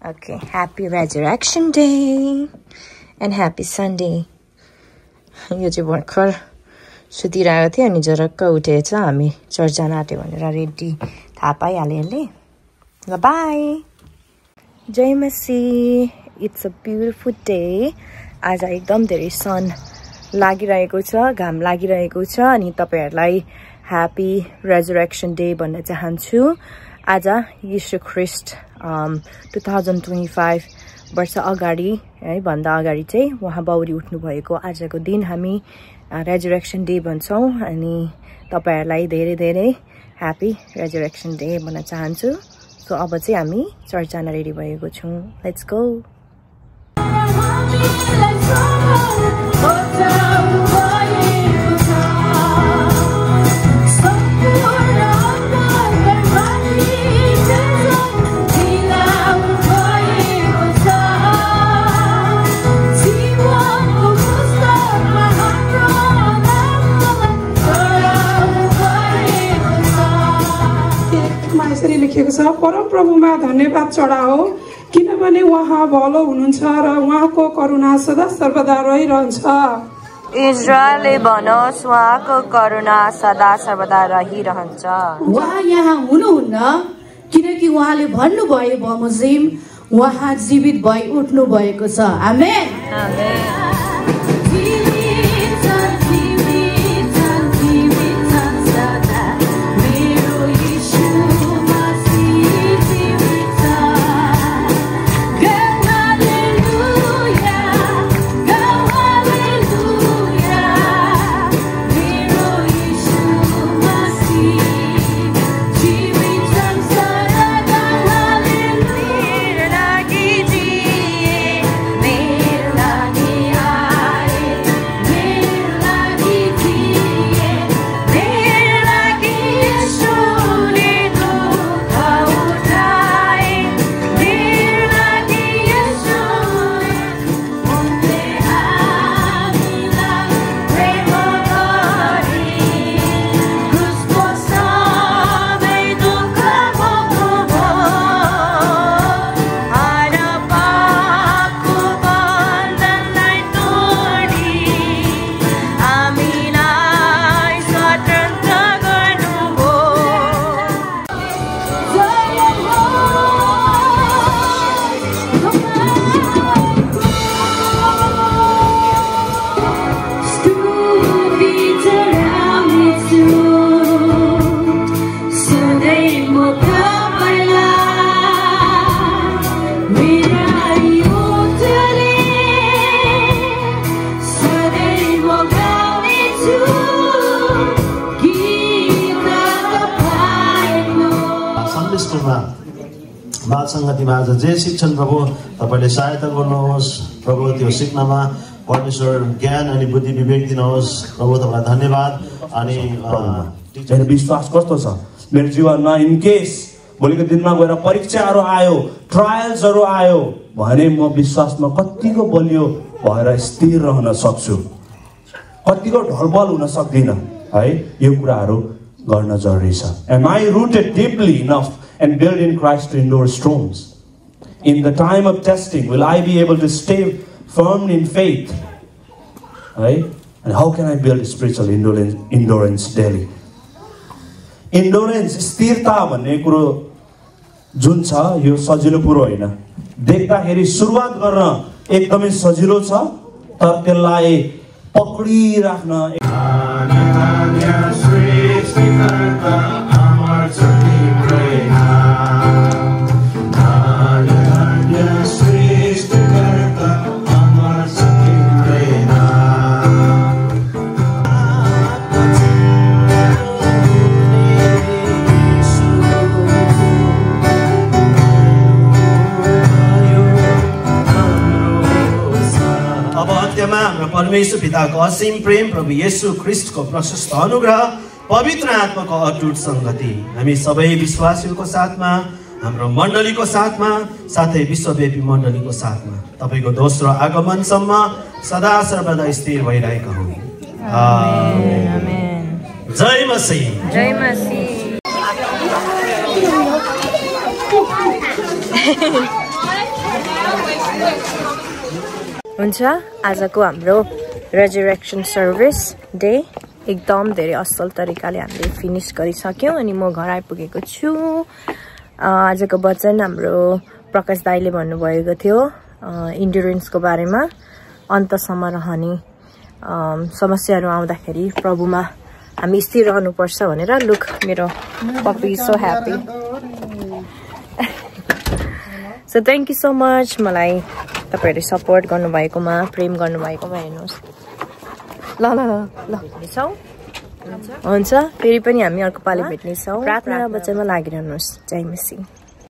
Okay, happy Resurrection Day and happy Sunday. यो चाहिँ भर्खर सुतिरहेको थियो अनि जरक्क उठेछ हामी चर्च जान आँट्यो भनेर रेडी थाहा पाइहाल्यो यसले ल बाई जय मसीह इट्स अ ब्युटिफुल डे आज एकदम धेरै सन लागिरहेको छ घाम लागिरहेको छ अनि तपाईहरुलाई ह्यापी रेजरेक्सन डे भन्न चाहन्छु आज यीशु ख्रीष्ट 2025 वर्ष अगाडि है भन्दा अगाडि चाहिँ उहाँ बौरी उठ्नु भएको आजको दिन हामी रेजरेक्सन डे भन्छौं अनि तपाईहरुलाई धेरै धेरै ह्यापी रेजरेक्सन डे भन्न चाहन्छु सो अब चाहिँ हामी चर्च जान रेडी भएको छौं लेट्स गो यसरी लेखिएको छ परमप्रभुमा धन्यवाद चढाओ किनभने उहाँ भलो हुनुहुन्छ र उहाँको करुणा सदा सर्वदा रहिरहन्छ इजरायलले भनोस् उहाँको करुणा सदा सर्वदा रहिरहन्छ उहाँ यहाँ हुनुहुन्न किनकि उहाँले भन्नुभयो बमोजिम उहाँ जीवित भई उठ्नु भएको छ आमेन आमेन संगतिमा आज जे शिक्षण प्रभु तपाईले सहायता गर्नुहोस् प्रभु त्यो सिक्नमा परमेश्वर ज्ञान अनि बुद्धि विवेक दिनुहोस् प्रभु तपाईलाई धन्यवाद अनि मेरो विश्वास कस्तो छ मेरो जीवनमा इन केस भोलिको दिनमा गएर परीक्षाहरू आयो ट्रायल्सहरू आयो भने म विश्वासमा कतिको बलियो भएर स्थिर रहन सक्छु कतिको ढलबल हुन सक्दिन है यो कुराहरू गर्न जरुरी छ am I rooted deeply enough and built in Christ to endure storms in the time of testing will I be able to stay firm in faith right and how can I build spiritual endurance daily endurance स्थिरता भन्ने कुरो जुन छ यो सजिलो कुरो हैन देख्दाखेरि सुरुवात गर्न एकदमै सजिलो छ तर त्यसलाई पकडी राख्न परमेश्वर पिताको असीम प्रेम प्रभु येशू ख्रीष्टको प्रशस्त अनुग्रह पवित्र आत्माको अटुट संगति हामी सबै विश्वासीहरूको साथमा हाम्रो मण्डलीको साथमा साथै विश्वव्यापी मण्डलीको साथमा तपाईको दोस्रो आगमनसम्म सदा सर्वदा स्थिर भइरहेको हुन् आमेन आमेन जय मसीह जय मसीह हुन्छ आजको हाम्रो रेजरेक्सन सर्भिस डे एकदम धेरै असल तरिकाले हामीले फिनिश गरिसक्यौं अनि म घर आइपुगेको छु। आजको वचन हाम्रो प्रकाश दाइले भन्नुभएको थियो इन्ड्युरेन्सको बारेमा, अन्तसम्म रहने समस्याहरू आउँदाखेरि प्रभुमा हामी स्थिर रहनुपर्छ भनेर। लुक मेरो puppy so happy. So thank you so much मलाई तपाईहरुले सपोर्ट गर्नुभएकोमा, प्रेम गर्नुभएकोमा। हेर्नुहोस् ल ल ल ल भेट्नेछौँ। हुन्छ फेरि पनि हामी अर्को पालि भेट्नेछौँ। प्रार्थना वचनमा लागिरहनुहोस्। जय मसीह।